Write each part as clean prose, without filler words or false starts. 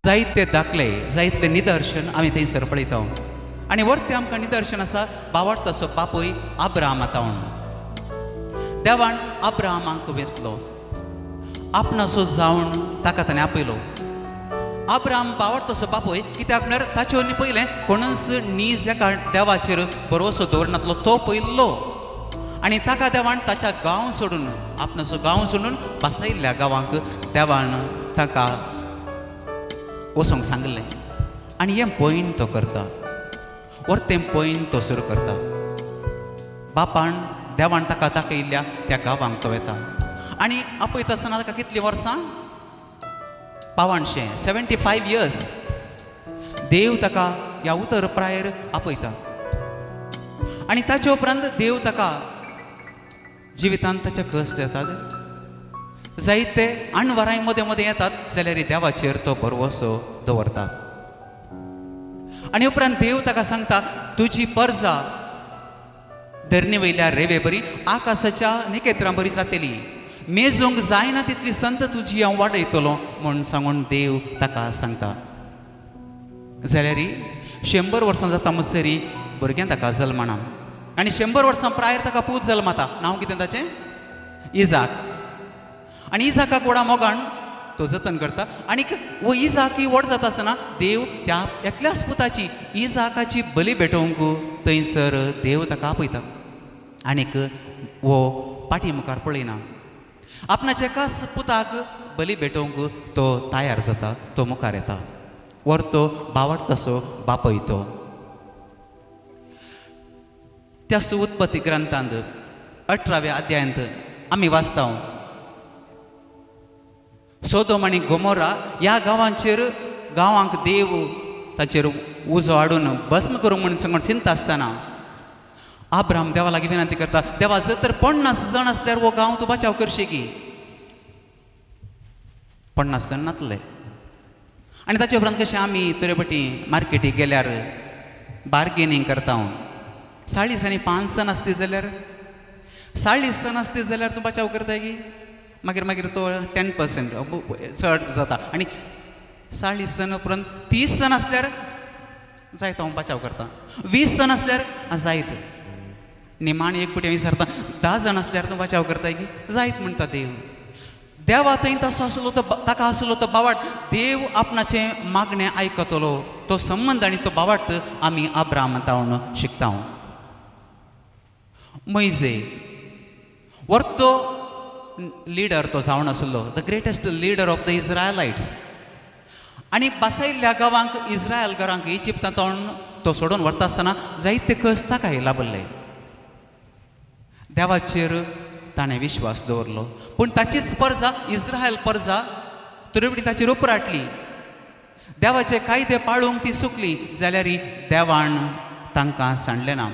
जायते दाखले, जायते निदर्शन आमी थंयसर पळयता. आनी वर्ते आमकां निदर्शन आसा बावार्थाचो बापूय आब्राहामा तावन. देवान अब्राहमाक वेंचलो, आपणाचो जावन ताका ताणें आपयलो. अब्राहम बावार्थाचो बापूय कित्याक म्हळ्यार ताचे वरवीं पयलें कोणूच नीज एका देवाचेर भरवसो दवरनातलो, तो पयल्लो. आनी ताका देवान ताच्या गांव सोडून, आपणाचो गांव सोडून बसयल्ल्या गांवांक देवान ताका वचोंक सांगलें. आनी हें पयन तो करता, वर्तें पयन तो सुरू करता. बापान देवान ताका दाखयल्ल्या त्या गांवांक तो वेता. आनी आपयता आसतना ताका कितलीं वर्सां? 85, 75 इयर्स. देव ताका ह्या उतर प्रायर आपयता. आनी ताचे उपरांत देव ताका जिवितांत ताचे कश्ट येतात, जायते अणवरांय मदें मदें येतात, जाल्यार देवाचेर तो भरवसो दवरता. आनी उपरांत देव ताका सांगता, तुजी परजा धरणी वयल्या रेवे बरी, आकाशाच्या नखेत्रां बरी जातली, मेजूंक जायना तितली संत तुजी हांव वाडयतलो म्हूण सांगून देव ताका सांगता. जाल्यार 100 वर्सां जाता मसरी भुरगें ताका जल्मना. आनी 100 वर्सां प्रायर ताका पूत जल्मता. नांव कितें ताचें? इजाक. आनी इजाकाक व्हडा मोगान तो जतन करता. आनीक वो इजाक ही व्हड जाता आसतना देव त्या एकल्याच पुताची इजाकाची बली भेटोवंक थंयसर देव ताका आपयता. आनीक वो पाटी मुखार पळयना, आपणाच्या एकाच पुताक बली भेटोवंक तो तयार जाता, तो मुखार येता. वर तो बावडटासो बापय तो. त्याच उत्पत्ती ग्रंथांत 18व्या अध्यायांत आमी वाचता, सोदोम आनी गोमोरा ह्या गांवांचेर, गांवांक देव ताचेर उजो हाडून भस्म करूंक म्हूण सांगून चिंता आसतना आब्राम देवा लागीं विनंती करता, देवा जर तर 50 जाण आसल्यार हो गांव तूं बचाव करशी की? 50 जाण नातले. आनी ताचे उपरांत कशें आमी तरे पटी मार्केटीक गेल्यार बार्गेनींग करता, 40 आनी 5 जाण आसती जाल्यार, 40 जाण आसती जाल्यार तूं बचाव करताय की? मागीर मागीर तो 10% चड जाता. आनी 40 जाण उपरांत 30 जाण आसल्यार जायत हांव बचाव करता, 20 जाण आसल्यार जायत. निमाणी एक पटी विचारता, 10 जाण आसल्यार तूं बचाव करताय की? जायत म्हणटा देव. देवा थंय तसो आसलो तो ताका आसलो तो बावाट, देव आपणाचें मागणें आयकतलो, तो संबंद आनी तो बावाट आमी आब्राम तावन शिकता. मोयजे वर्तो लिडर तो जावन आसलो, the greatest leader of the Israelites. आनी बसयल्ल्या गांवांक इस्रायल घरांक इजिप्तांत तो सोडून व्हरता आसतना जायते कस ताका लाबल्ले. देवाचेर ताणें विश्वास दवरलो, पूण ताचीच परजा इस्रायल परजा तुरबडी ताचेर उपराटली. देवाचे कायदे पाळूंक ती चुकली, जाल्यार देवान तांकां सांडलें ना.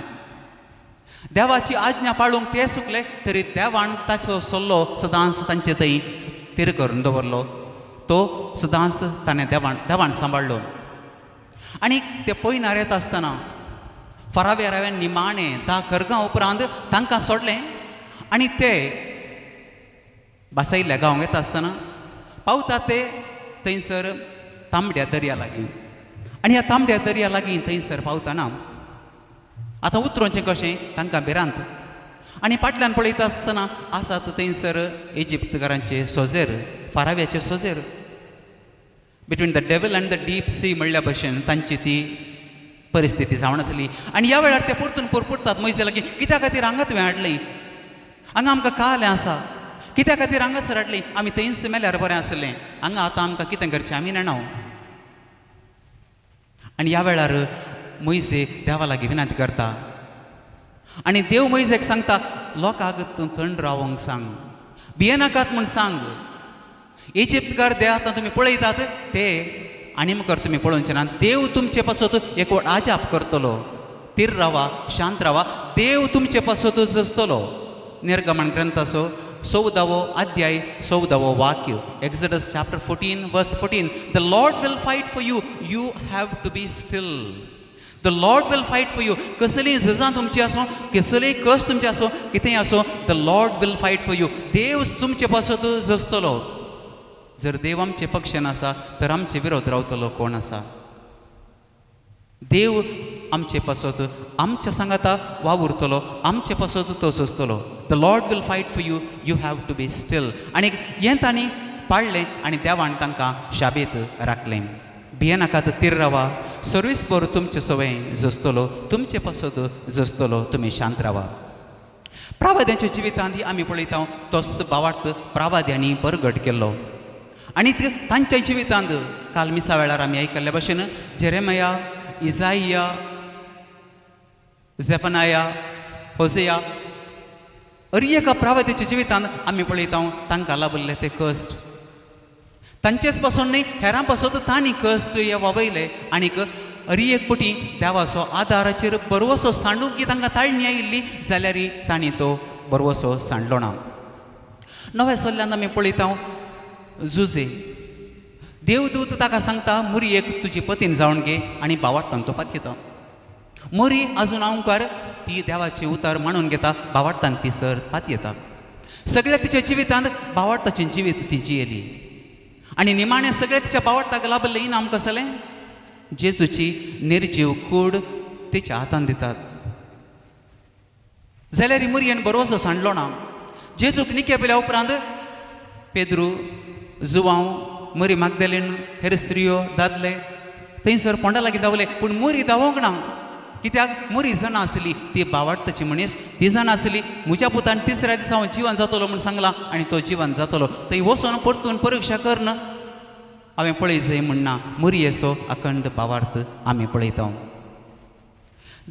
देवाची आज्ञा पाळूंक ते चुकले तरी देवान ताचो सल्लो सदांच तांचे थंय तीर करून दवरलो, तो सदांच ताणें देवान देवान सांबाळ्ळो. आनी ते पयनार येता आसतना फराव्या राव्यान निमाणें 10 खरगां उपरांत तांकां सोडलें. आनी ते बसयल्ल्या गांवांक येता आसतना पावता ते थंयसर तांबड्या दर्या लागीं. आनी ह्या तांबड्या दर्या लागीं थंयसर पावतना आतां उतरोवचें कशें तांकां भिरांत. आनी फाटल्यान पळयता आसतना आसात थंयसर इजिप्तकारांचे सोजेर, फाराव्याचे सोजेर, between the devil and the deep sea म्हणल्या भशेन तांची ती परिस्थिती जावन आसली. आनी ह्या वेळार ते परतून पुरपुरतात मोयजे लागीं, कित्या खातीर हांगा तुवें हाडली, हांगा आमकां कालें आसा, कित्या खातीर हांगासर हाडली, आमी थंयच मेल्यार बरें आसलें, हांगा आतां आमकां कितें करचें आमी नेणा. आनी ह्या वेळार मोयजे देवा लागीं विनंती करता आनी देव मोयजेक सांगता, लोकांक तूं थंड रावंक सांग, भियेनाकात म्हूण सांग. इजिप्तकार दे आतां तुमी पळयतात ते आनी मुखार तुमी पळोवचे ना, देव तुमचे पासत एक व्हड आजाप करतलो, थीर रावा, शांत रावा, देव तुमचे पासत झजतलो. निर्गमन ग्रंथाचो 14वो अध्याय 14वो वाक्य, Exodus chapter 14 verse 14, the Lord will fight for you, you have to be still. The Lord will fight for you. कसलीय झजां तुमची आसूं, कसलीय कस तुमची आसूं, कितेंय आसूं, the Lord will fight for you. देव तुमचे पासत झजतलो. जर देव आमचे पक्षान आसा तर आमचे विरोध रावतलो कोण आसा? देव आमचे पासत आमच्या सांगाता वावुरतलो, आमचे पासत तो सोंसतलो. The Lord will fight for you, you have to be still. आनी हें तांणी पाळ्ळें आनी देवान तांकां शाबेत राखलें. भियेनाकात, थीर रावा, सर्वीस तुमचे सवंय झोजतलो, तुमचे पासत झोजतलो, तुमी शांत रावा. प्रावाद्यांच्या जिवितांत आमी पळयता तोच भावार्थ प्रावाद्यांनी परगट केल्लो. आनी तांच्या जिवितांत काल मिसा वेळार आमी आयकल्ल्या भशेन जेरेमया, इजाइया, झेफनाया, होसेया अरी एका प्रावाद्याच्या जिवितांत आमी पळयता तांकां लाभिल्ले ते कश्ट. तांचेच पासून न्हय, हेरां पासून तांणी कश्ट हे वावयले आनीक अरी एक पटी देवाचो आदाराचेर बरवसो सांडूंक की तांकां ताळणी आयिल्ली जाल्यार तांणी तो बरवसो सांडलो ना. नव्या सल्ल्यान आमी पळयता जुजे देवदूत ताका सांगता मुरयेक तुजी पतीन जावन घे आनी भावार्थान तो पातयेता. मुरी आजून आंवकार ती देवाची उतार मानून घेता, भावार्थान ती सर पातयेता. सगळ्या तिच्या जिवितांत भावार्थाचें जिवीत ती जियेली आनी निमाणें सगळ्या तिच्या भावार्थाक लाभलें इनाम कसलें? जेजूची निर्जीव कूड तिच्या हातान दितात. जाल्यार मुरयेन बरोसो सांडलो ना. जेजूक निके पिल्या उपरांत पेद्रू, जुवांव, मरी मागदेलीन, हेर स्त्रियो, दादले थंयसर पोंडा लागीं धांवले, पूण मुरी धांवोंक ना. कित्याक? मुरी जाणा आसली ती भावार्थाची मनीस, ती जाणा आसली म्हज्या पुतान तिसऱ्या दिसा हांव जिवन जातलो म्हूण सांगलां आनी तो जिवन जातलो. थंय वचून परतून परिक्षा करन हांवें पळय जाय म्हणना. मुरयेचो अखंड भावार्थ आमी पळयता.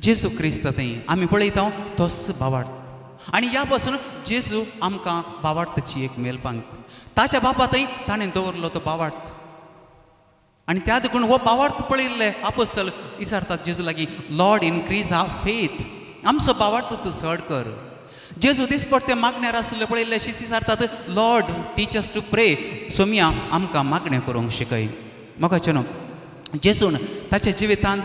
जेजू क्रिस्त थंय आमी पळयता तोच भावार्थ. आनी ह्या पासून जेजू आमकां भावार्थाची एक मेलपांक ताच्या बापा थंय ताणें दवरलो तो भावार्थ. आनी त्या देखून हो भावार्थ पळयल्ले आपोस्तल विचारतात जेजू लागीं, लॉर्ड इनक्रीज our faith, आमचो भावार्थ तूं चड कर. जेजू दिसपट्टे मागण्यार आशिल्ले पळयल्ले शिस विचारतात, Lord teach us to pray, Somaiya आमकां मागणें करूंक शिकय. म्हाका न्हू जेजून ताच्या जिवितांत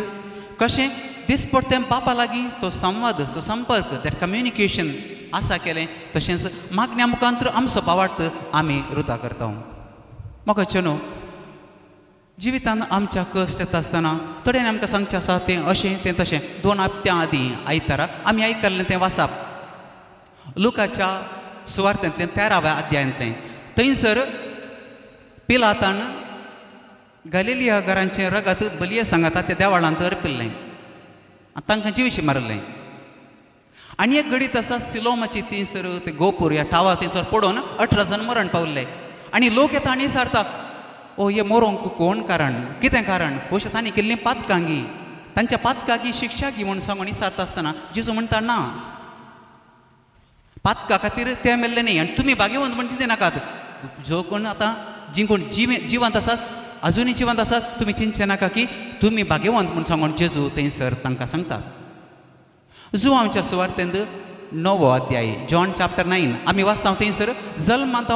कशें दिसपट्टे बापा लागीं तो संवाद, तो संपर्क, that communication आसा केलें, तशेंच मागण्या मुखांत आमचो भावार्थ आमी रुता करता. म्हाका न्हू जिवितान आमच्या कश्ट येता आसतना थोड्यांनी आमकां सांगचें आसा तें अशें तें तशें. 2 हप्त्यां आदीं आयतारा आमी आयकल्लें तें वाचप लुकाच्या सुवार्थांतलें 13व्या अध्यायांतलें. थंयसर पिलातान गलिलिया घरांचें रगत बलये सांगाता त्या देवाळांत अर्पिल्लें, तांकां जिवशी मारिल्लें. आनी एक घडीत आसा सिलोमाची थंयसर ते गोपूर ह्या टावा थंयसर पडोवन 18 जाण मरण पावल्ले. आनी लोक येता आनी विचारता, ओ हे मरोंक कोण कारण, कितें कारण? अशें तांणी केल्लीं पातकांगी, तांच्या पातकांगी शिक्षा गी म्हूण सांगून विचारता आसतना जेजू म्हणटा ना, पातका खातीर ते मेल्ले न्ही आनी तुमी भाग्यवंत म्हण चिंते नाकात. जो कोण आतां जी कोण जिवंत आसात, अजुनूय जिवंत आसात, तुमी चिंतचे नाका की तुमी भाग्यवंत म्हूण सांगून जेजू थंयसर तांकां सांगता. जुवांच्या सुवार्तेंत 9वो अध्याय, जॉन चॅप्टर 9 आमी वाचता थंयसर जल्मांत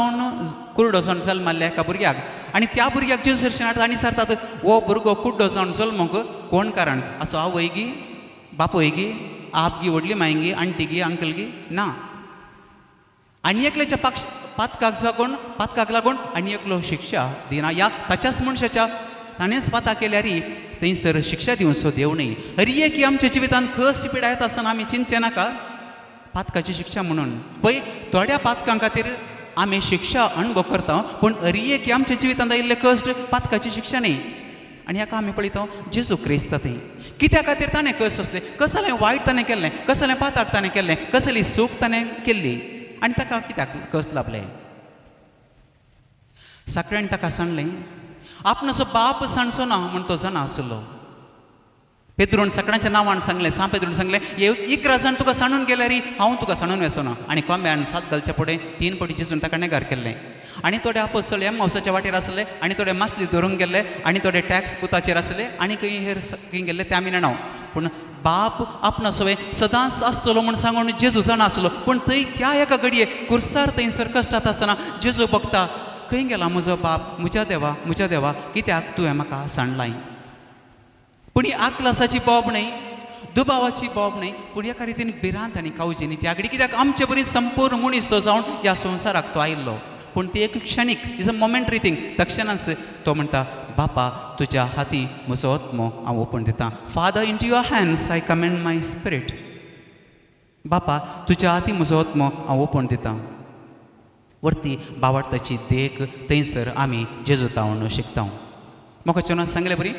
कुरडो जावन जल्माल्ल्या एका भुरग्याक आनी त्या भुरग्याक जेजू सरशीं हाडटा आनी विचारतात, हो भुरगो कुड्डो जावन जल्मूंक कोण कारण? असो आवय गी, बापूय गी, आप गी, व्हडली माय गी, आंटी गी, अंकल गी? ना. आनी एकल्याच्या पातकाक लागून, पातकाक लागून आनी एकलो शिक्षा दिना. ह्या ताच्याच मनशाच्या ताणेंच पाताक केल्यार थंयसर शिक्षा दिवचो देव न्हय. हरी एक आमच्या जिवितांत कश्ट पिडा येता आसतना आमी चिंतचें नाका पातकाची शिक्षा म्हणून. पळय थोड्या पातकां खातीर आमी शिक्षा अणभव करता, पूण हरी एक आमच्या जिवितांत आयिल्ले कश्ट पातकाची शिक्षा न्हय. आनी हाका आमी पळयता जेजू क्रिस्त थंय कित्या खातीर ताणें कश्ट आसलें, कसलें वायट ताणें केल्लें, कसलें पाताक ताणें केल्लें, कसली सूख ताणें केल्ली आनी ताका कित्याक कश्ट लाभलें? साकड्यांनी ताका सांगलें आपणाचो बाप सांडचो ना म्हूण तो जाणा आसलो. पेद्रून सगळ्यांच्या नांवान सांगलें, सांव पेद्रून सांगलें, 11 जाण तुका सांडून गेल्यार हांव तुका सांडून वचना. आनी कोंब्यान सात घालच्या फुडें 3 पटी जेजून ताका नेगार केल्लें. आनी थोडे आपोस्तल एम्मावसाच्या वाटेर आसले, आनी थोडे मासली धरूंक गेल्ले, आनी थोडे टॅक्स पुताचेर आसले, आनी खंय हेर खंय गेल्ले ते आमी नेणाव. पूण बाप आपणा सवय सदांच आसतलो म्हूण सांगून जेजू जाणा आसलो. पूण थंय त्या एका घडये कुर्सार थंयसर कश्टात आसतना जेजू बघता, खंय गेला म्हजो बाप, म्हज्या देवा, म्हज्या देवा, कित्याक तुवें म्हाका सांडलाय? पूण ही आकलासाची बोब न्हय, दुबावाची बोब न्हय, पूण एका रितीन भिरांत आनी कावजी न्ही त्या घडी, कित्याक आमचे बरी संपूर्ण मनीस तो जावन ह्या संवसाराक तो आयिल्लो. पूण ती एक क्षणीक, is a momentary thing. तक्षणाच तो म्हणटा, बापा तुज्या हाती म्हजो आत्मो हांव ओपन दितां. Father, into your hands I commend my spirit. बापा तुज्या हाती म्हजो आत्मो हांव ओपन दितां. वरती बावार्थाची देख थंयसर आमी जेजू तावन शिकता. म्हाका चेडवान सांगले बरी,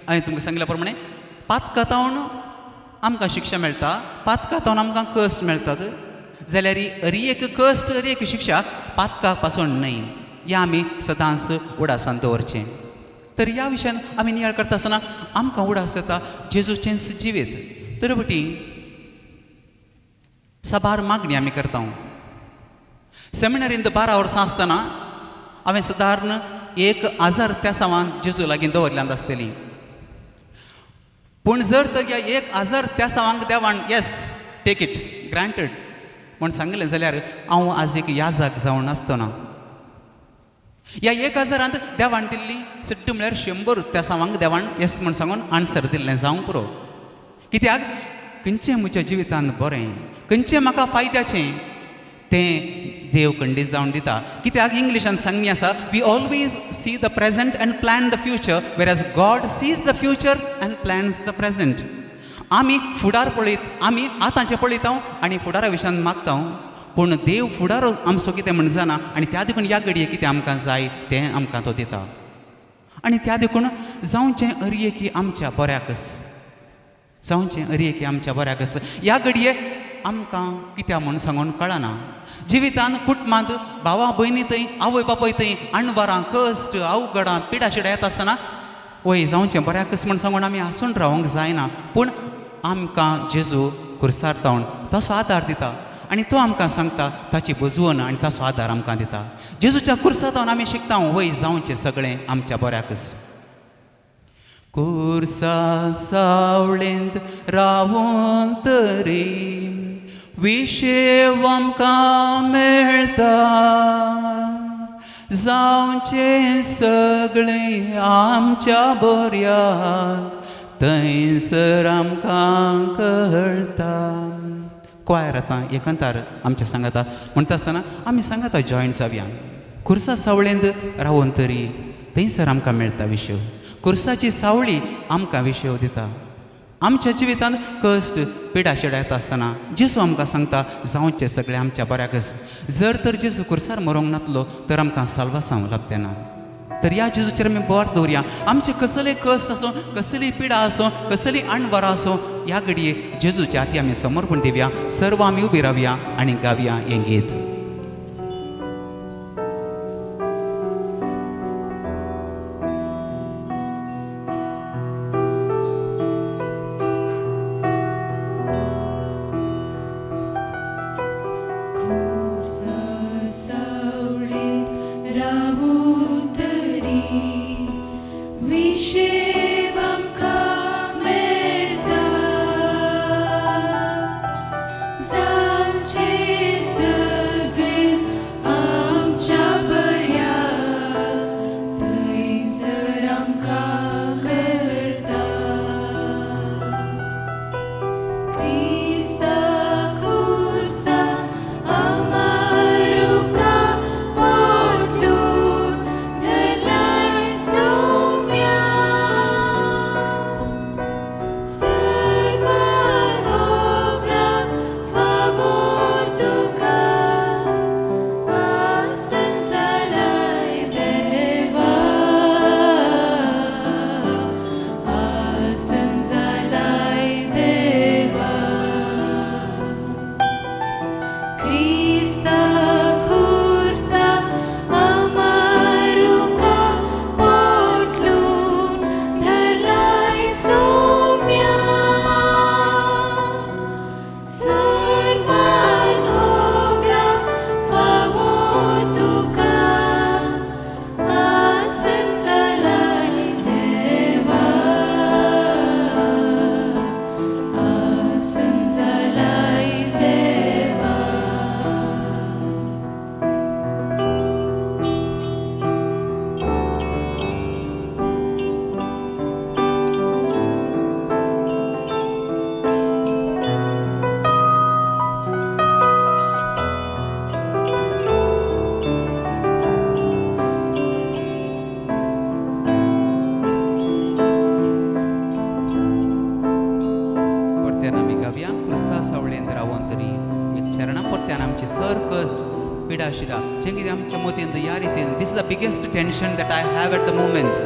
हांवें तुमकां सांगल्या प्रमाणे पातकां तावन आमकां शिक्षा मेळटा, पातकां तावन आमकां कश्ट मेळटात, जाल्यार हरी एक कश्ट, हरी एक शिक्षा पातका पासून न्हय, हें आमी सदांच उडासान दवरचें. तर ह्या विशयान आमी नियाळ करता आसतना आमकां उडास येता जेजूचेंच जिवीत. तर वटी साबार मागणी आमी करता. सेमिनरींत 12 वर्सां आसतना हांवें सदारण 1000 तेसांवान जेजू लागीं दवरल्यांत आसतलीं. पूण जर तर ह्या 1000 तेसांवांक देवान येस टेक it granted म्हूण सांगलें जाल्यार हांव आज एक याजाक जावन आसतना. ह्या 1000 देवान दिल्ली सट्ट म्हळ्यार 100 तेसांवांक देवान येस म्हूण सांगून आन्सर दिल्लें जावंक पुरो. कित्याक खंयचें म्हज्या जिवितांत बरें, खंयचें म्हाका फायद्याचें तें देव खंडीत जावन दिता. कित्याक इंग्लिशान सांगणी आसा, we always see the present and plan the future, whereas God sees the future and plans the present. आमी फुडार पळयत, आमी आतांचें पळयता आनी फुडारा विशयान मागता, पूण देव फुडार आमचो कितें म्हण जाणा आनी त्या देखून ह्या घडये कितें आमकां जाय तें आमकां तो दिता. आनी त्या देखून जावचें अरये की आमच्या बऱ्याकच, जावचें अरये की आमच्या बऱ्याकच. ह्या घडये आमकां कित्याक म्हूण सांगून कळना. जिवितान कुटुंबांत भावा भयणी थंय, आवय बापूय थंय अणवरां, कश्ट, अवघडां, पिडा शिडा येता आसतना वय जावचें बऱ्याकच म्हूण सांगून आमी हांसून रावंक जायना. पूण आमकां जेजू खुर्सार तावन तसो आदार दिता आनी तो आमकां सांगता ताची बुजवण आनी ताचो आदार आमकां दिता. जेजूच्या खुर्सा तावन आमी शिकता वय जावचें सगळें आमच्या बऱ्याकच. खुर्सा सावळेंत रावून तरी विशेव आमकां मेळटा, जावचें सगळें आमच्या बऱ्याक थंयसर आमकां कळटा. क्वायर आतां एकांतार आमच्या सांगाता म्हणटा आसतना आमी सांगाता जॉयन जावया. खुर्सा सावळेंत रावून तरी थंयसर आमकां मेळटा विशेव. खुर्साची सावळी आमकां विशेव दिता. आमच्या जिवितांत कश्ट, पिडा शिडा येता आसतना जेजू आमकां सांगता जावचें सगळें आमच्या बऱ्याकच. जर तर जेजू खुर्सार मरोंक नातलो तर आमकां साल्वासांव लाभतें ना. तर ह्या जेजूचेर आमी बोर दवरया. आमचे कसले कश्ट आसूं, कसली पिडा आसूं, कसली अणवरां आसूं, ह्या घडये जेजूच्या हाती आमी समर्पण दिवया. सर्व आमी उबी रावया आनी गावया हें गीत. जावचें सगळें पिडा शिडा जें कितें आमच्या मतींत ह्या रितीन, this is the biggest tension that I have at the moment,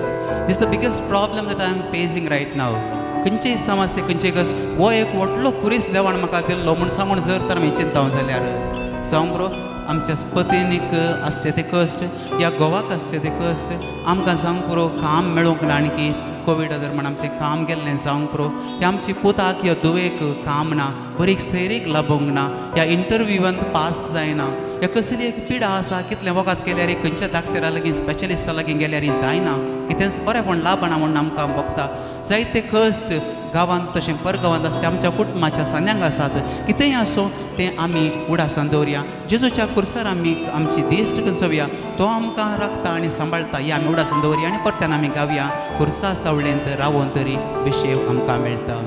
this the biggest problem that I am facing right now, खंयचीय समस्या खंयचीय कश्ट हो एक व्हडलो खुरीस देवान म्हाका दिल्लो म्हूण सांगून जर तर आमी चिंता जाल्यार जावं बरो आमच्या पतीनीक आसचे ते कश्ट या घोवाक आसचे ते कश्ट आमकां जावंक पुरो काम मेळूंक ना आणकी कोविडा दरम्यान आमचें काम गेल्लें जावंक पुरो या आमची पुताक या धुवेक काम ना, बरी सैरीक लाबोवंक ना, या इंटरव्यूवांत पास जायना, या कसली एक पिडा आसा कितलें वखद केल्यार खंयच्या दाक्तरा लागीं स्पेशलिस्टा लागीं गेल्यार जायना, कितेंच बरेंपण लाबना म्हूण आमकां भोगता. जायते कश्ट गांवांत तशें परगांवांत आसचे आमच्या कुटुंबाच्या सांद्यांक आसात. कितेंय आसूं तें आमी उडासान दवरया, जेजूच्या खुर्सार आमी आमची दिश्ट चोवया, तो आमकां राखता आनी सांबाळटा. ही आमी उडासान दवरया आनी परत्यान आमी गावया, खुर्सा सावळेंत रावोन तरी विशेव आमकां मेळटा.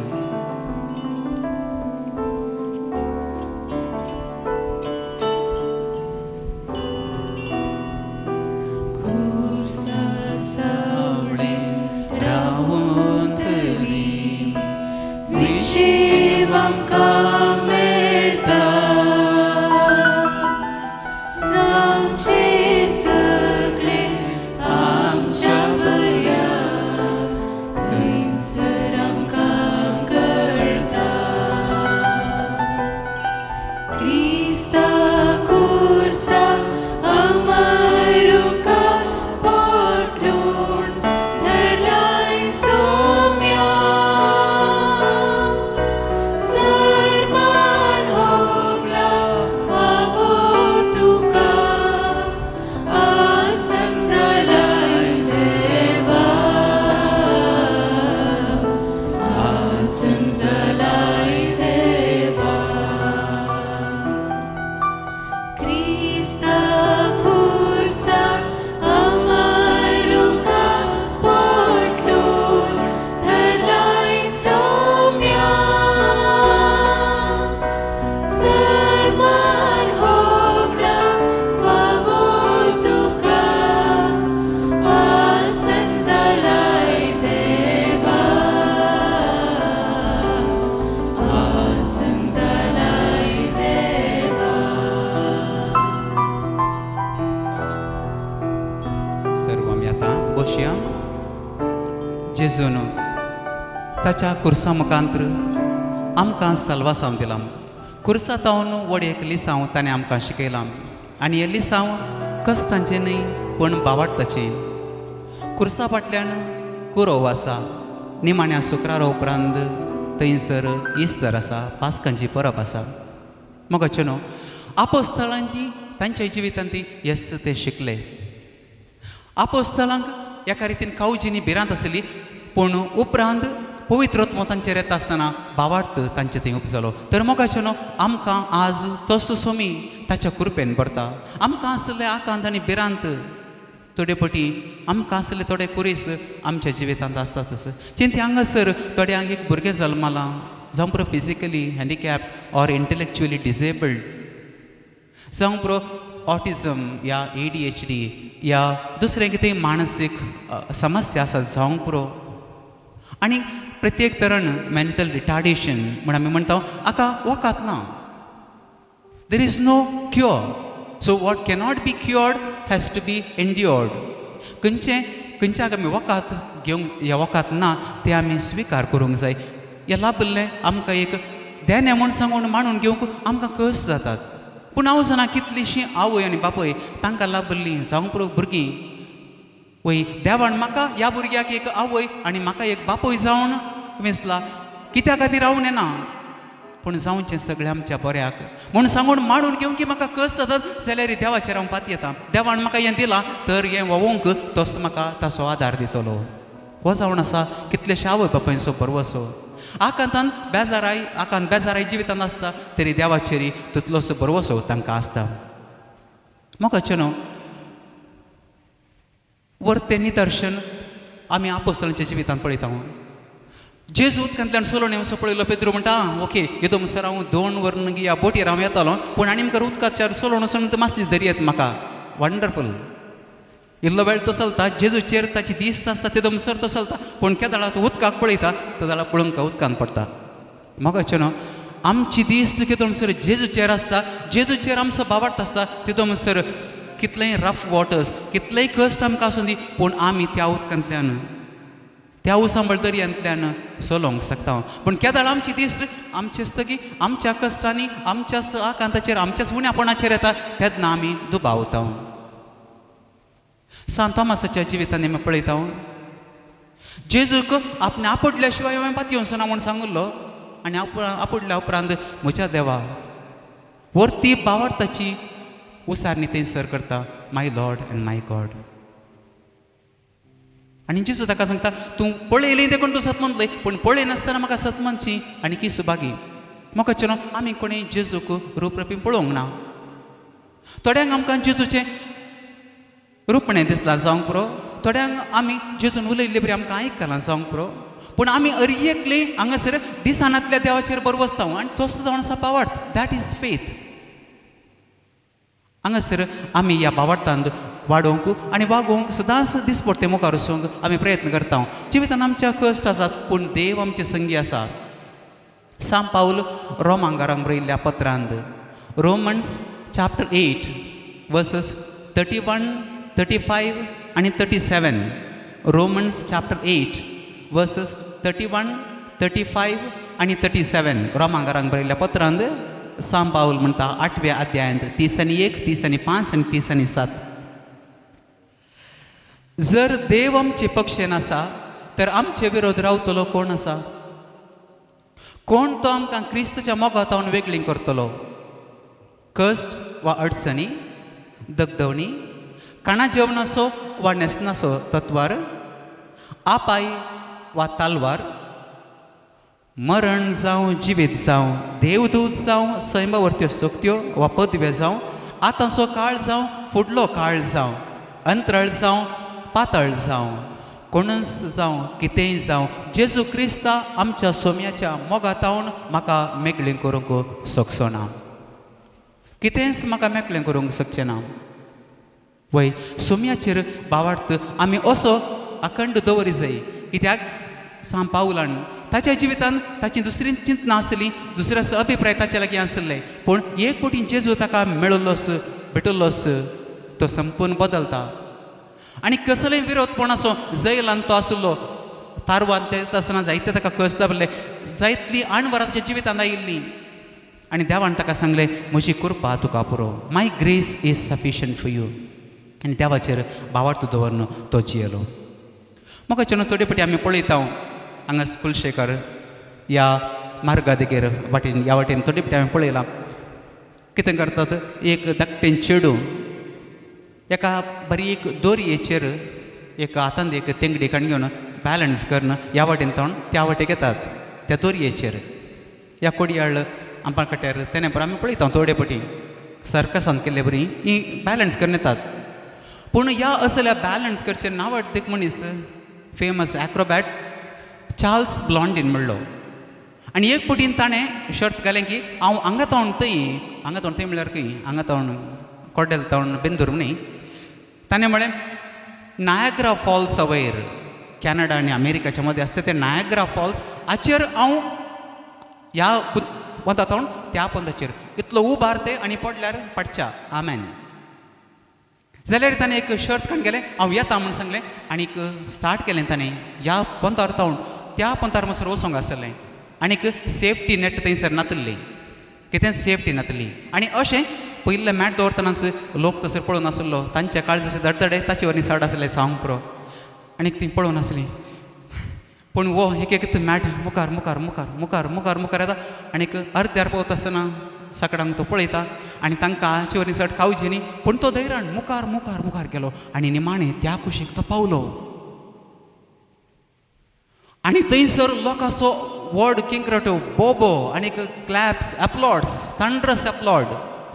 जेजून ताच्या खुर्सा मुखांत्र आमकां साल्वासांव दिलां. खुर्सा तावन व्हड एक लिसांव ताणें आमकां शिकयलां आनी हें लिसांव कश्टांचें न्हय पूण बावाडताचें. खुर्सा फाटल्यान कुरोव आसा, निमाण्या शुक्रारा उपरांत थंयसर इस्टर आसा, पास्कांची परब आसा. मोगाचें न्हू आपोस्तलांची तांच्या जिवितांत येस ते शिकले. आपोस्तलांक एका रितीन कावजीनी भिरांत आसली पूण उपरांत पवित्र आत्मो तांचेर येता आसतना भावार्थ तांचे थंय उपजलो. तर मोगाचें न्हू आमकां आज तसो सोमी ताच्या कृपेन भरता. आमकां आसले आकांत आनी भिरांत थोडे पटी आमकां आसले थोडे कुरीस आमच्या जिवितांत आसतातच. चिंती हांगासर थोड्यांक एक भुरगें जल्मलां जावं पुरो physically handicap or intellectually disabled, जावं पुरो ऑटिजम या ADHD या दुसरें कितें मानसीक समस्या आसा जावंक पुरो. आनी प्रत्येक तरण मेंटल रिटार्डेशन म्हूण आमी म्हणटा हाका वखद ना, there is no cure. So what cannot be cured has to be endured. खंयचें खंयच्याक आमी वखद घेवंक ह्या वखद ना तें आमी स्विकार करूंक जाय. हें लाभिल्लें आमकां एक देणें म्हूण सांगून मांडून घेवंक आमकां कस जातात. पूण हांव जाणा कितलीशीं आवय आनी बापूय तांकां लाभिल्लीं जावंक पुरो भुरगीं वय देवान म्हाका ह्या भुरग्याक एक आवय आनी म्हाका एक बापूय जावन वेंचला, कित्या खातीर हांव नेना पूण जावचें सगळें आमच्या बऱ्याक म्हूण सांगून मांडून घेवंक की म्हाका कस जातात जाल्यार देवाचेर हांव पातयेता. देवान म्हाका हें दिलां तर हें व्होवोंक तोच म्हाका ताचो आदार दितलो. हो जावन आसा कितलेशे आवय बापायचो भरवसो. आकांतान बेजाराय आकांत बेजाराय जिवितांत आसता तरी देवाचेर तितलोसो भरवसो तांकां आसता. मोगाचें न्हू वर्तें निदर्शन आमी आपोस्तलांच्या जिवितांत पळयता. जेजू उदकांतल्यान सोलोन येवचो पळयलो पेद्रू म्हणटा ओके येदो म्हणसर हांव 2 वरां ह्या बोटीर हांव येतालो पूण आनी मुखार उदकाचेर सोलोन वचून मासली दर्येत म्हाका वंडरफूल. इल्लो वेळ तो चलता जेजूचेर ताची दिश्ट आसता तेदो म्हणसर तो चलता पूण केदळा तो उदकाक पळयता तेदळा पळोवंक उदकांत पडटा. मोगाचें न्हू आमची दिश्ट कितें म्हणसर जेजूचेर आसता, जेजूचेर आमचो भावार्थ आसता. तितू म्हणसर कितलेय रफ वॉटर्स, कितलेय कश्ट आमकां आसूं दी, पूण आमी त्या उदकांतल्यान, त्या उसांबळ दर्यांतल्यान चलोवंक शकता. पूण केदाळ आमची दिश्ट आमचे स्थगी आमच्या कश्टांनी, आमच्या आकांताचेर, आमच्याच उण्यापणाचेर येता तेन्ना आमी दुबावता. सांत तोमासाच्या जिवितांत आमी पळयता, जेजूक आपणे आपडल्या शिवाय हांवें पातयेवचो ना म्हूण सांगिल्लो आनी आपुडल्या उपरांत म्हज्या देवा वरती भावार्थाची उसारणी थंयसर करता, my Lord and my God. आनी जेजू ताका सांगता, तूं पळयली देखून तूं सत म्हणलें, पूण पळयनासतना म्हाका सत म्हणची आनी की सुभागी. म्हाका चेनो आमी कोणी जेजूक रूप पळोवंक ना. थोड्यांक आमकां जेजूचें रुपणें दिसलां जावंक पुरो, थोड्यांक आमी जेजून उलयल्ले बरी आमकां आयकलां जावंक पुरो, पूण आमी अरयेकली हांगासर दिसानांतल्या देवाचेर बरो बसता आनी तसो जावन आसा भावार्थ. That is faith. हांगासर आमी ह्या भावार्थांत वाडोवंक आनी वागोवंक सदांच दिसपडटे मुखार वचूंक आमी प्रयत्न करता. जिवितान आमच्या कश्ट आसात, पूण देव आमचे संगी आसा. सांत पावल रोमांगारांक बरयल्ल्या पत्रांत, Romans chapter 8 verses 31, 35 आनी 37, Romans chapter 8 verses 31, 35 आनी 37, रोमांगारांक बरयल्ल्या पत्रांत सांत पावल म्हणटा 8व्या अध्यायांत 31, 35 आनी 37, जर देव आमचे पक्षेन आसा तर आमचे विरोध रावतलो कोण आसा? कोण तो आमकां क्रिस्तच्या मोगातावन वेगळी करतलो? कश्ट वा अडचणी, दगदवणी, काणा जेवणाचो वा न्हेसणाचो तत्वार, आपाय वा तालवार, मरण जावं जिवीत जावं, देवदूत जावं, सैमावरत्यो शक्त्यो वा पदव्यो जावं, आतांचो काळ जावं फुडलो काळ जावं, अंतराळ जावं पातळ जावं, कोणूच जावं कितेंय जावं, जेजू क्रिस्ता आमच्या सोम्याच्या मोगातावन म्हाका मेकळें करूंक शकचो ना. कितेंच म्हाका मेकळें करूंक शकचें ना. वय, सोम्याचेर भावार्थ आमी असो अखंड दवरी जाय. कित्याक सांत पावलान ताच्या जिवितान ताची दुसरी चिंतना आसली, दुसऱ्याचो अभिप्राय ताच्या लागीं आसले, पूण एक पटी जेजू ताका मेळिल्लोस भेटिल्लोस तो संपूर्ण बदलता. आनी कसलोय विरोधपण असो जैलान तो आशिल्लो, तारवान ते आसतना जायते ताका कश्ट लाबले, जायतली आणवरां ताच्या जिवितांत आयिल्लीं आनी देवान ताका सांगलें, म्हजी कृपा तुका पुरो, my grace is sufficient for you. आनी देवाचेर भावार्थ दवरून तो जियेलो. म्हाका चेनो थोडे फावटी आमी पळयता हांगा कुलशेखर ह्या मार्गा देगेर वाटेन, ह्या वाटेन थोडे फावटी आमी पळयलां कितें करतात, एक धाकटें चेडूं एका बारीक दोरयेचेर एक हातान एक तेंगडी काण घेवन बॅलन्स करून ह्या वाटेन तावन त्या वाटेक येतात त्या दोरयेचेर. ह्या कोडयाळ आंबा कट्यार तेन्ना बरें आमी पळयता थोडे फावटी सर्कसान केल्ले बरी ही बॅलन्स करून येतात. पूण ह्या असल्या बॅलन्स करचें नांवाडते एक मनीस, फेमस एक्रोबॅट चार्ल्स ब्लॉन्डीन म्हणलो. आनी एक पटीन ताणें शर्त घालें की हांव हांगा तावन थंय, हांगा तावन थंय म्हणल्यार खंय, हांगा तावन कोडेल तावन बेंदूर न्ही, ताणें म्हळें नायग्रा फॉल्सा वयर, कॅनडा आनी अमेरिकाच्या मदें आसता ते नायग्रा फॉल्स हाचेर हांव ह्या पोंदा तावन त्या पोंदाचेर इतलो उबार ते आनी पडल्यार पडच्या आमेन. जाल्यार ताणें एक शर्त काडून गेलें, हांव येता म्हूण सांगलें आनीक स्टार्ट केलें ताणें ह्या पोंतार तावन त्या पोंतार म्हणसर वचोंक आसलें. आनीक सेफ्टी नेट थंयसर नातिल्ली, कितेंच सेफ्टी नातिल्ली. आनी अशें पयल्लें मॅट दवरतनाच लोक तसर पळोवन आसलो, तांच्या काळजाचे धडधडे ताचे वरवीं चड आसले सावंक पुरो. आनीक ती पळोवन आसली, पूण वो एक एक मॅट मुखार मुखार मुखार मुखार मुखार मुखार येता आनीक अर्द्यार पावता आसतना सगळ्यांक तो पळयता आनी तांकां हाचे वरवीं चड खावची न्ही, पूण तो धैर्यान मुखार मुखार मुखार गेलो आनी निमाणें त्या कुशीक तो पावलो. आनी थंयसर लोकांचो व्हड किंक्रटो बोबो आनीक क्लॅप्स, एप्लॉड्स, थंड्रस एप्लॉड,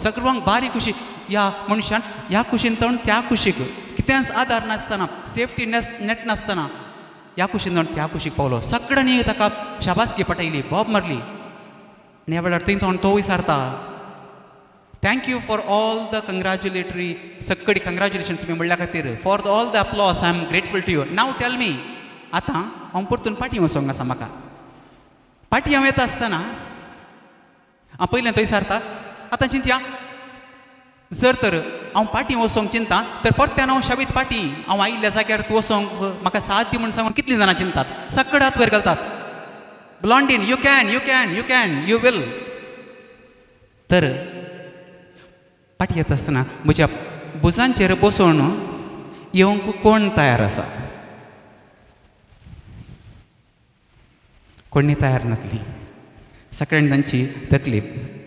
सगळ्यांक बारी खुशी. ह्या मनशान ह्या कुशीन तण त्या कुशीक कितेंच आदार नासतना, सेफ्टी नेट नासतना ह्या कुशीन तण त्या कुशीक पावलो. सगळ्यांनी ताका शाबासकी पटयली, बोब मारली. आनी ह्या वेळार थंय तोंड तो विचारता, thank you for all the congratulatory, सगळी कंग्रेच्युलेशन तुमी म्हणल्या खातीर, for all the applause I am grateful to you. Now tell me, आतां हांव परतून पाटी वचोंक आसा, म्हाका पाटी हांव येता आसतना हांव पयलें थंय सारता. आतां चिंतया, जर तर हांव पाटी वचोंक चिंता तर परत्यान हांव शाबीत पाटी हांव आयिल्ल्या जाग्यार तूं वचोंक म्हाका साथ दी म्हूण सांगून कितलीं जाणां चिंतात, सकड हात वयर घालतात. Blondin, you can, you can, you can, you will. तर पाटी येता आसतना म्हज्या भुजांचेर बसोवन येवंक कोण तयार आसा? कोणी तयार नासली. सगळ्यांनी तांची तकली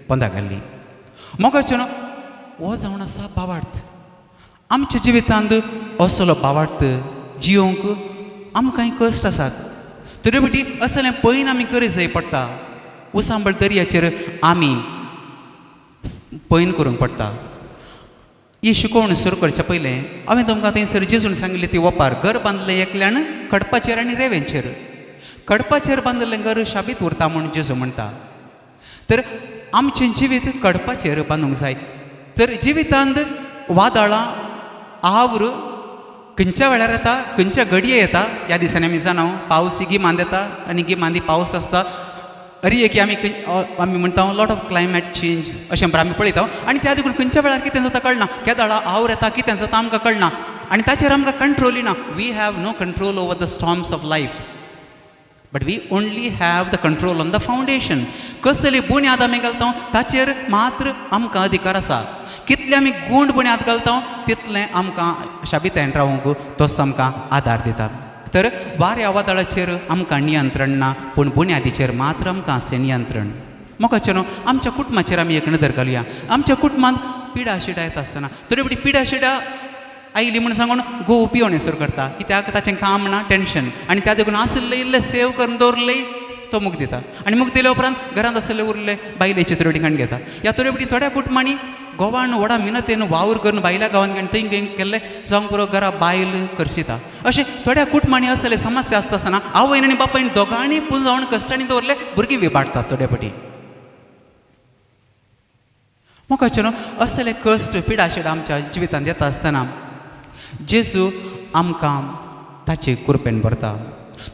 पोंदा घाल्ली. मोगाचें हो जावन आसा भावार्थ. आमच्या जिवितांत असलो भावार्थ जियोंक आमकांय कश्ट आसात. तरी पटी असलें पयन आमी करी जाय पडटा. उसांबळ दर्याचेर आमी पयन करूंक पडटा. ही शिकोवण सुरू करच्या पयलें हांवें तुमकां थंयसर जेजून सांगिल्लें ती ओपार. घर बांदलें एकल्यान खडपाचेर आनी रेवेंचेर. खडपाचेर बांदिल्लें घर शाबीत उरता म्हूण जेजू म्हणटा. तर आमचें जिवीत खडपाचेर बांदूंक जाय. तर जिवितांत वादळां आवर खंयच्या वेळार येता, खंयच्या घडये येता ह्या दिसांनी आमी जाणा. पावस गिमांत येता आनी गिमांत पावस आसता. अरी की आमी आमी म्हणटा लॉट ऑफ क्लायमेट चेंज अशें आमी पळयता आनी त्या देखून खंयच्या वेळार कितें जाता कळना. केदळा आवर येता कितें जाता आमकां कळना आनी ताचेर आमकां कंट्रोल ना. We have no control over the storms of life, but we only have the control on the foundation. कसली बुन्याद आमी घालता ताचेर मात्र आमकां अधिकार आसा. कितले आमी गूंड बुन्याद घालता तितलें आमकां शाबितायन रावूंक तोच आमकां आदार दिता. तर वाऱ्या वादळाचेर आमकां नियंत्रण ना, पूण बुन्यादीचेर मात्र आमकां आसा नियंत्रण. मोगाचें न्हू आमच्या कुटुंबाचेर आमी एक नदर घालुया. आमच्या कुटुंबांत पिडा शिडा येता आसतना तरी पटी पिडा शिडा आयली म्हूण सांगून घोव पिवणे सुरू करता. कित्याक? ताचें काम ना, टेंशन. आनी त्या देखून आशिल्लें इल्लें सेव करून दवरलें तो मुख दिता आनी मुख दिल्या उपरांत घरांत आशिल्लें उरलें बायलेची तुरटी खाण घेता. ह्या तुरे पटी थोड्या कुटुंबांनी गोवान व्हडा मिनतेन वावर करून बायल्या गांवान घेवन थंय केल्लें जावंक पुरो घरा बायल करशिता. अशें थोड्या कुटुंबांनी असले समस्या आसता आसतना आवयन आनी बापायन दोगांनी पुंजावन कश्टांनी दवरले भुरगीं विबाडटात थोडे पटी. मोगाचें न्हू असले कश्ट पिडाशिडा आमच्या जिवितांत येता आसतना जेजू आमकां ताचे कृपेन भरता.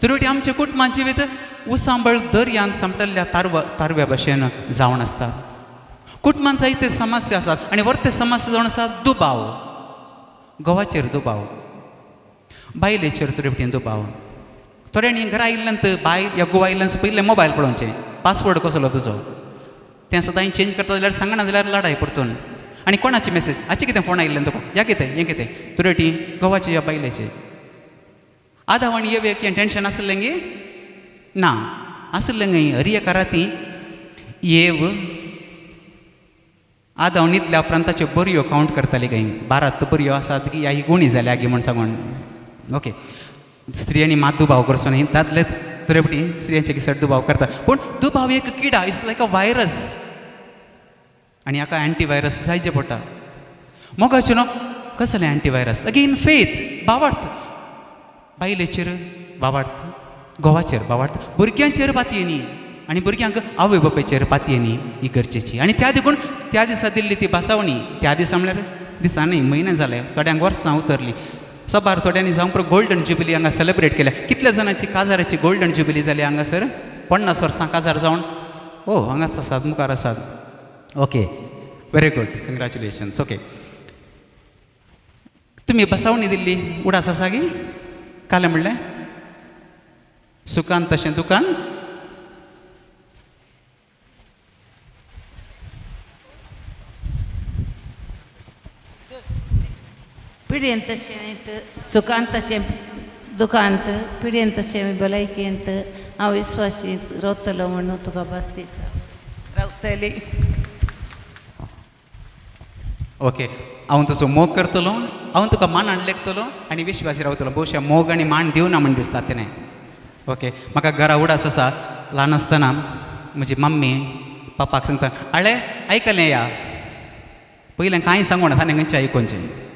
तरी आमचें कुटुंबां जिवीत उसांबळ दर्यांत समटल्ल्या तारव्या भशेन जावन आसता. कुटुंबांत जायते समस्या आसात आनी वर्ते समस्या जावन आसा दुबाव. घोवाचेर दुबाव, बायलेचेर तरी वटेन दुबाव. थोड्यांनी घरा आयिल्ल्यान बायल या घोव आयिल्ल्यान पयलें मोबायल पळोवचें, पासवर्ड कसलो तुजो तें सदांय चेंज करता जाल्यार सांगना जाल्यार लडाय परतून. आनी कोणाची मेसेज हाचें कितें फोन आयिल्लें तुका, ह्या कितें हें कितें तुरेटी घोवाचे या बायलेचे. आदाव आनी येवेक हें टेंशन आसलें गे ना आसलें गे. हरी एका राती येव आदाव न्हिदल्या उपरांत ताच्यो बरयो कावंट करताली खंय, 12 बरयो आसात की ह्या ही गुणी जाल्या गी म्हूण सांगून. ओके, स्त्रियांनी मात दुबाव करचो न्ही, दादलेच तुरेपटी स्त्रियांचे किसट दुबाव करता. पूण दुबाव एक किडा, it's like a virus आनी हाका एंटीवायरस जायचे पडटा. मोगाचें न्हू कसलें एंटीवायरस? अगेन फेथ, भावार्थ. बायलेचेर भावार्थ, घोवाचेर भावार्थ, भुरग्यांचेर पातयेनी आनी भुरग्यांक आवय बापायचेर पातयेनी ही गरजेची. आनी त्या देखून त्या दिसा दिल्ली ती भासावणी, त्या दिसा म्हणल्यार दिसा न्ही म्हयने जाले, थोड्यांक वर्सां उतरलीं, सबार थोड्यांनी जावं पुरो गोल्डन जुबिली हांगा सेलेब्रेट केल्या. कितल्या जाणांची काजाराची गोल्डन जुबिली जाली हांगासर? 50 वर्सां काजार जावन. ओ हांगाच आसात, मुखार आसात. Okay, very good, congratulations. Okay, तुमी बसावणी दिल्ली उडास आसा गी? कालें म्हणलें सुखान तशें दुकान. पिडेन तशें सुखान तशें दुखांत, पिडेन तशें भलायकेंत हांव विस्वासी रावतलो म्हणून तुका भास दिता रावतली. ओके, हांव तुजो मोग करतलो, हांव तुका मानान लेखतलो आनी विश्वासी रावतलो. बहुशा मोग आनी मान दिवना म्हण दिसता तेणें. ओके, म्हाका घरा उडास आसा, ल्हान आसतना म्हजी मम्मी पप्पाक सांगता, आळे आयकलें या पयलें कांय सांगूना ताणें खंयचें आयकोवचें.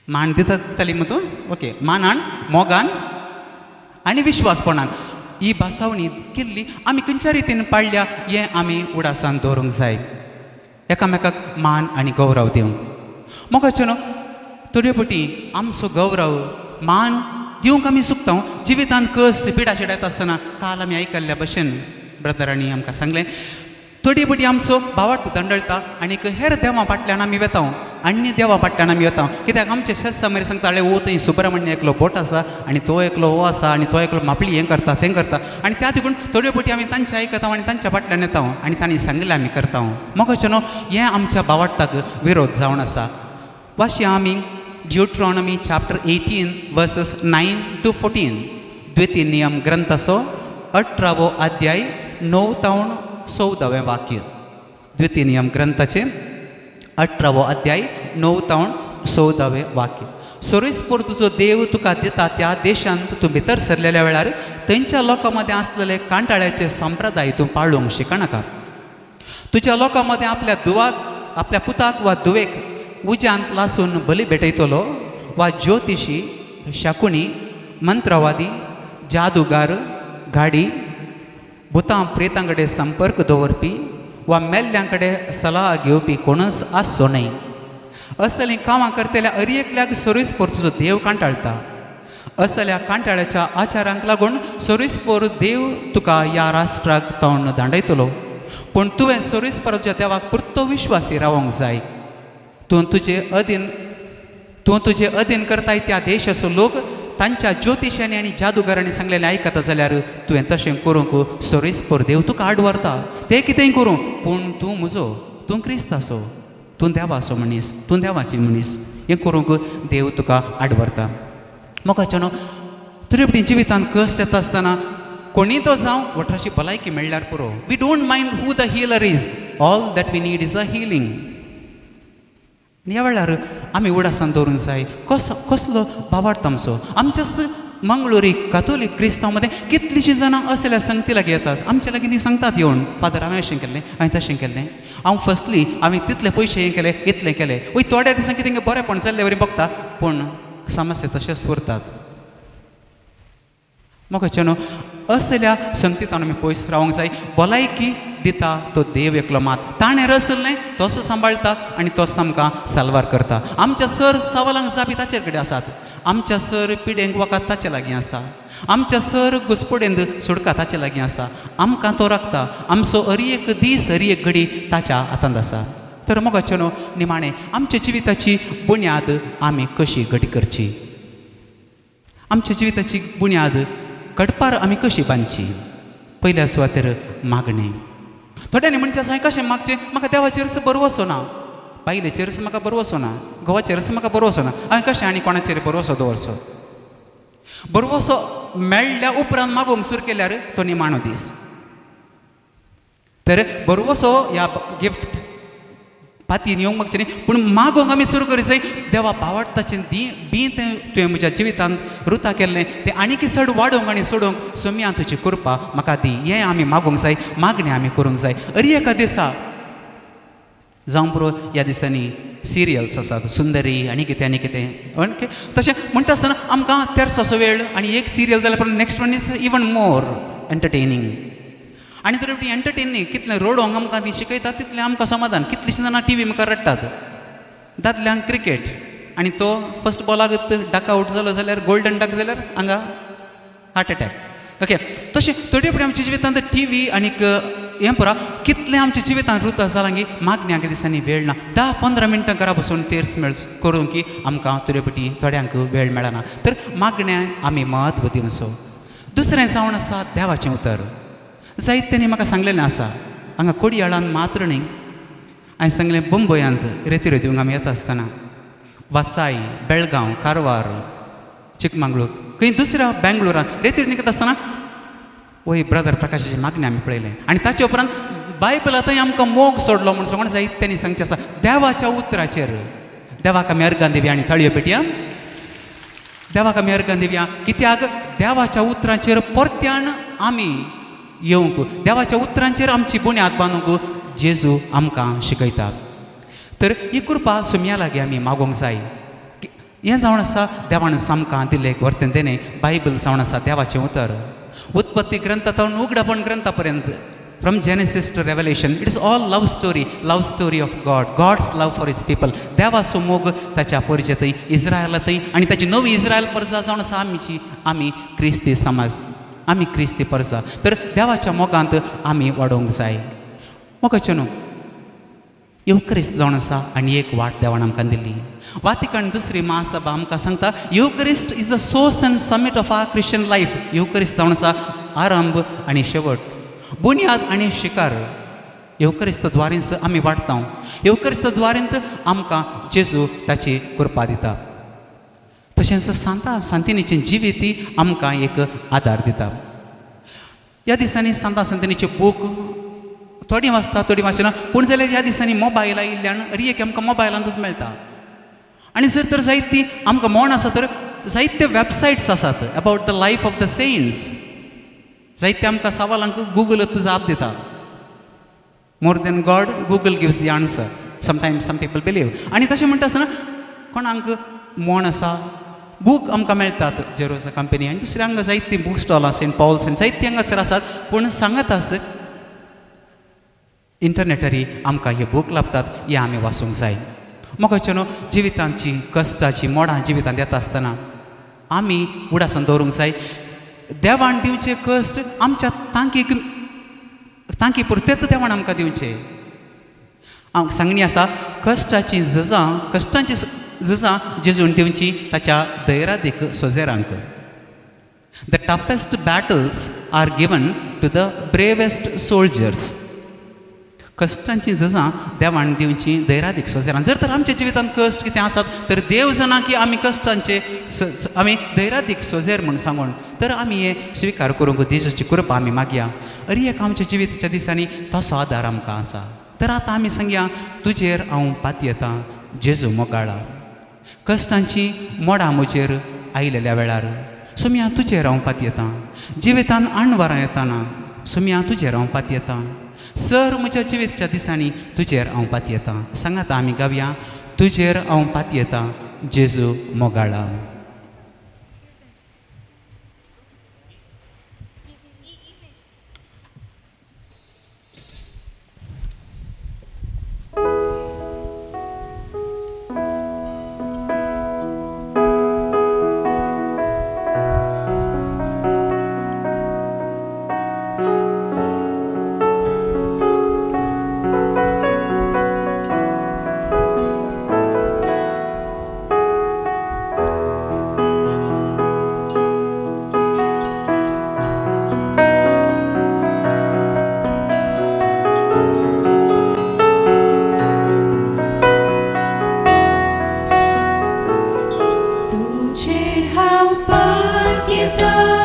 मान दिता जाली मू तूं? ओके, मानान, मोगान आनी विश्वासपणान ही भासावणी केल्ली आमी खंयच्या रितीन पाळ्ळ्या हें आमी उडासान दवरूंक जाय. एकामेकाक मान आनी गौरव दिवंक. मोगाचें न्हू थोडे पटी आमचो गौरव मान दिवंक आमी चुकता. जिवितांत कश्ट पिडा शिडा येता आसतना काल आमी आयकल्ल्या भशेन ब्रदरांनी आमकां सांगलें, थोडी पटी आमचो भावार्थ दंडळटा आनीक हेर देवां फाटल्यान आमी वेता, अन्य देवा फाटल्यान आमी वेता. कित्याक आमचे शेत सांगताले, ओ थंय सुब्रमण्य एकलो बोट आसा आनी तो एकलो हो आसा आनी तो एकलो मापली हें करता तें करता, आनी त्या देखून थोड्यो पटी आमी तांच्या आयकता आनी तांच्या फाटल्यान येता आनी तांणी सांगिल्लें आमी करता. मोगाचें न्हू, हें आमच्या भावार्थाक विरोध जावन आसा. वाचया आमी Deuteronomy chapter 18 verses 9 to 14, द्वितीय नियम ग्रंथाचो 18वो अध्याय 9 तावन 14वें वाक्य. द्वितीय नियम ग्रंथाचे 18वो अध्याय 9 तावन 14वें वाक्य. सोरेस्पोर तुजो देव तुका दिता त्या देशांत तूं भितर सरलेल्या वेळार थंयच्या लोकां मदें आसलेले कांटाळ्याचे संप्रदाय तूं पाळूंक शिकनाका. तुज्या लोकां मदें आपल्या धुवाक, आपल्या पुताक वा धुवेक उज्यांत लासून बली भेटयतलो वा ज्योतिशी, शाकुनी, मंत्रवादी, जादूगार, गाडी, भुतां प्रेतां कडेन संपर्क दवरपी वा मेल्ल्यां कडेन सलाह घेवपी कोणूच आसचो न्हय. असलीं कामां करतल्या अरी एकल्याक सोरीसपोर तुजो देव कांटाळटा. असल्या कांटाळ्याच्या आचारांक लागून सोरीसपोर देव तुका ह्या राष्ट्राक तोंड दांडयतलो. पूण तुवें सोरीसपोराच्या देवाक पुरतो विश्वासी रावंक जाय. तूं तुजे अधीन करताय त्या देशाचो लोक तांच्या ज्योतिशांनी आनी जादूगारांनी सांगलेलें आयकता जाल्यार तुवें तशें करूंक सोरीसपोर देव तुका आड व्हरता. तें कितेंय करूं, पूण तूं म्हजो, तूं क्रिस्ताचो, तूं देवाचो मनीस, तूं देवाची मनीस, हें करूंक देव तुका आड व्हरता. मोगाचें न्हू, तरी जिवितांत कश्ट येता आसतना कोणी तो जावं वठाची भलायकी मेळ्ळ्यार पुरो. We don't mind who the healer is, all that we need is a healing. ह्या वेळार आमी उडासान दवरूंक जाय कसो कसलो भावार्थ आमचो. आमच्याच मंगळुरी कातोलीक क्रिस्तांव मदें कितलींशीं जाणां असल्या संगती लागीं येतात, आमच्या लागीं ती सांगतात येवन, फादर हांवें अशें केल्लें, हांवें तशें केल्लें, हांव फसली, हांवें तितले पयशे हें केले, इतलें केलें. वय थोड्या दिसां कितें बरेंपण जाल्ले वरी बघता, पूण समस्या तशेंच उरतात. मोगाचें न्हू, असल्या संगतींत आमी पयस रावंक जाय. भलायकी दिता तो देव एकलो मात, ताणें रचल्लें तोच सांबाळटा आनी तोच आमकां साल्वार करता. आमच्या सर सवालांक जापी ताचेर कडेन आसात, आमच्या सर पिडेंक वखद ताचे लागीं आसा, आमच्या सर घुसपडेंत सुटका ताचे लागीं आसा. आमकां तो राखता, आमचो हर एक दीस हर एक घडी ताच्या हातांत आसा. तर मोगाचें न्हू, निमाणें आमच्या जिविताची बुन्याद आमी कशी घट करची, आमच्या जिविताची बुन्याद कडपार आमी कशी बांदची. पयल्या सुवातेर मागणें. थोड्यांनी म्हणचें आसा, हांवें कशें मागचें, म्हाका देवाचेरच बरवसो ना, बायलेचेरच म्हाका बरवसो ना, घोवाचेरच म्हाका बरवसो ना, हांवें कशें आनी कोणाचेर बरवसो दवरचो. बरवसो मेळ्ळ्या उपरांत मागूंक सुरू केल्यार तो निमाणो दीस. तर बरवसो ह्या गिफ्ट पातीन येवंक मागचें न्ही, पूण मागोंक आमी सुरू करी जाय. देवा भावार्थाचें दी बी तें तुवें म्हज्या जिवितांत रुता केल्लें तें आनीक चड वाडोवंक आनी सोडोवंक सोम्या तुजी कृपा म्हाका दी, हें आमी मागूंक जाय, मागणें आमी करूंक जाय. अरी एका दिसा जावं पुरो, ह्या दिसांनी सिरियल्स आसात, सुंदरी आनी कितें आनी कितें, ओके. तशें म्हणटा आसतना आमकां तेर्साचो वेळ आनी एक सिरियल जाल्यार पूण next one is even more entertaining. आनी तर ती एंटरटेन न्ही, कितलें रडोवंक आमकां ती शिकयता तितलें आमकां समाधान. कितलींशीं जाणां टी व्ही मुखार रडटात. दादल्यांक क्रिकेट आनी तो फर्स्ट बॉलाक डक आवट जालो जाल्यार, गोल्डन डक जाल्यार हांगा हार्ट एटॅक. ओके, तशें थोडे फुडें आमच्या जिवितांत टी व्ही आनीक हें पुरा कितलें आमच्या जिवितांत रुता जालां की मागण्यांक दिसांनी वेळ ना. 10-15 मिनटां घरा बसून तेर्स मेळ करूंक की आमकां थोडे पटी थोड्यांक वेळ मेळना. तर मागण्यांक आमी म्हत्व दिवचो. दुसरें जावन आसा देवाचें उतर. जायत्यांनी म्हाका सांगलेलें आसा, हांगा कोडयाळान मात्र न्ही, हांवें सांगलें बंबयांत रेती दिवंक आमी येता आसतना वासाय, बेळगांव, कारवार, चिकमंगळूर, खंय दुसऱ्या बेंगलोरांत रेतीर निकता आसतना वय ब्रदर प्रकाशाची मागणी आमी पळयलें. आनी ताचे उपरांत बायबल थंय आमकां मोग सोडलो म्हूण सगळें जायत्यांनी सांगचें आसा. देवाच्या उतराचेर देवाक आमी अर्गां दिवया आनी ताळयो पेटया. देवाक आमी अर्गां दिवया, कित्याक देवाच्या उतरांचेर परत्यान आमी येवंक, देवाच्या उतरांचेर आमची बुन्याद बांदूंक जेजू आमकां शिकयता. तर ही कृपा सुमया लागीं आमी मागोवंक जाय. हें जावन आसा देवान आमकां दिल्लें एक वर्तन देणें. बायबल जावन आसा देवाचें उतर. उत्पत्ती ग्रंथांत उगडापण ग्रंथा पर्यंत, from Genesis to Revelation, it is all love story, love story of God, God's love for his people. देवाचो मोग ताच्या परजे थंय, इस्रायला थंय, आनी ताची नवी इस्रायल परजा जावन आसा आमची, आमी क्रिस्ती समाज. आमी क्रिस्ती परसा तर देवाच्या मोगांत आमी वाडोवंक जाय. मोगाचें न्हू येवक्रिस्त जावन आसा आनी एक वाट देवान आमकां दिल्ली. वातिकान दुसरी महासभा आमकां सांगता Eucharist is the source and summit of our Christian life. येवक्रिस्त जावन आसा आरंभ आनी शेवट, बुन्याद आनी शिकार. येवक्रिस्त द्वारेंच आमी वाडटा, येवक्रिस्त द्वारेंत आमकां जेजू ताची कृपा दिता. तशेंच सांता सांतिनीचें जिवीत आमकां एक आदार दिता. ह्या दिसांनी सांता सांतिनीचे बूक थोडी वाचता थोडी वाचना, पूण जाल्यार ह्या दिसांनी मोबायल आयिल्ल्यान हर एक आमकां मोबायलांतूच मेळटा. आनी जर तर जायती आमकां मोण आसा तर जायते वेबसायट्स आसात about the life of the saints. जायते आमकां सवालांक गुगल जाप दिता. More than God Google gives the answer sometimes some people believe. आनी तशें म्हणटा आसतना कोणाक मोण आसा बूक आमकां मेळटात जेरोसा कंपनी आनी दुसऱ्या हांगा जायतीं बूक स्टॉलां सेंट पॉल्स आनी जायतीं हांगासर आसात. पूण सांगत आस इंटरनेटारी आमकां हे बूक लाभतात, हे आमी वाचूंक जाय. मोगाचें न्हू जिवितांची कश्टाची मोडां जिवितांत येता आसतना आमी उडासान दवरूंक जाय. देवान दिवचे कश्ट आमच्या तांकीक तांकी पुरतेच देवान आमकां दिवचे. हांव सांगणी आसा कश्टाचीं झुजां, कश्टांची झुजां जेजून दिवची ताच्या धैरादीक सोजेरांक. The toughest battles are given to the bravest soldiers. कश्टांची झुजां देवान दिवची धैरादीक सोजेरांक. जर तर आमच्या जिवितांत कश्ट कितें आसात तर देव जाणा की आमी कश्टांचे आमी धैरादीक सोजेर म्हूण सांगून तर आमी हे स्विकार करूंक जेजूची कृपा आमी मागया. अरे एक आमच्या जिविताच्या दिसांनी तसो आदार आमकां आसा. तर आतां आमी सांगया तुजेर हांव पातयेतां जेजू मोगाळा. कश्टांची मोडां म्हजेर आयिल्ल्या वेळार सोम्या तुजेर हांव पातयेतां. जिवितान आणवारां येताना सोम्या तुजेर हांव पातयेतां. सर म्हज्या जिविताच्या दिसांनी तुजेर हांव पातयेतां. सांगात आमी गावया तुजेर हांव पातयेतां जेजू मोगाळा.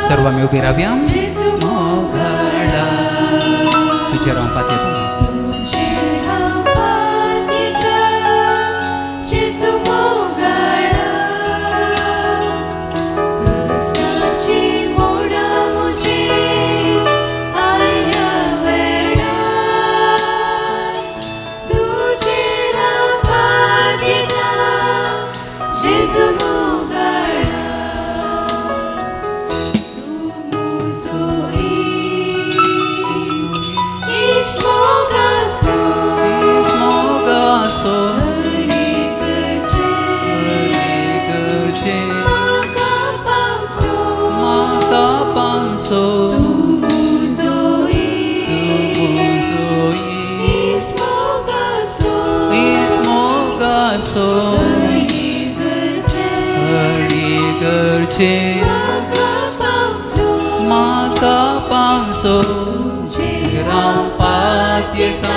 सर्व आमी उबी रावया. तुजेर हांव पातयेतां. म्हाका पावसो तुजेर हांव पातयेतां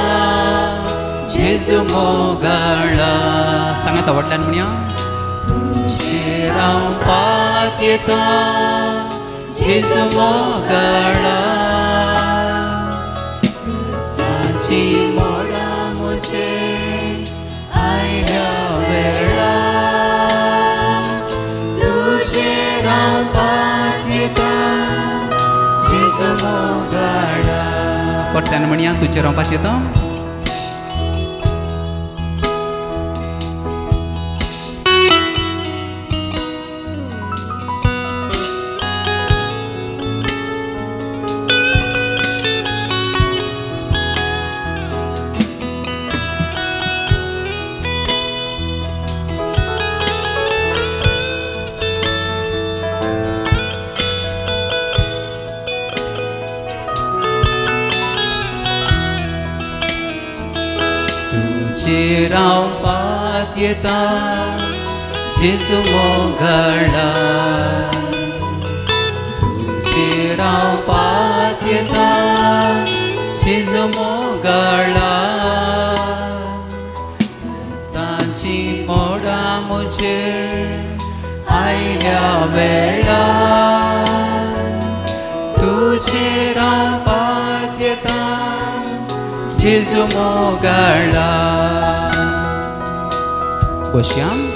जेजू मोगाळा. सांगात व्हडल्यान म्हणया तुजेर हांव पातयेतां जेजू मोगाळा. कश्टांची मोडां म्हजेर आयल्या वेळार तुजेर हांव पातयेतां जेजू मोगाळा. परत्यान म्हणया तुजेर हांव पातयेतां. तुजेर हांव पातयेता जेजू मोगाळा, तुजेर हांव पातयेता जेजू मोगाळा. तांची मोडां म्हजेर आयल्या वेळा, तुजेर हांव पातयेता जेजू मोगाळा. बसया.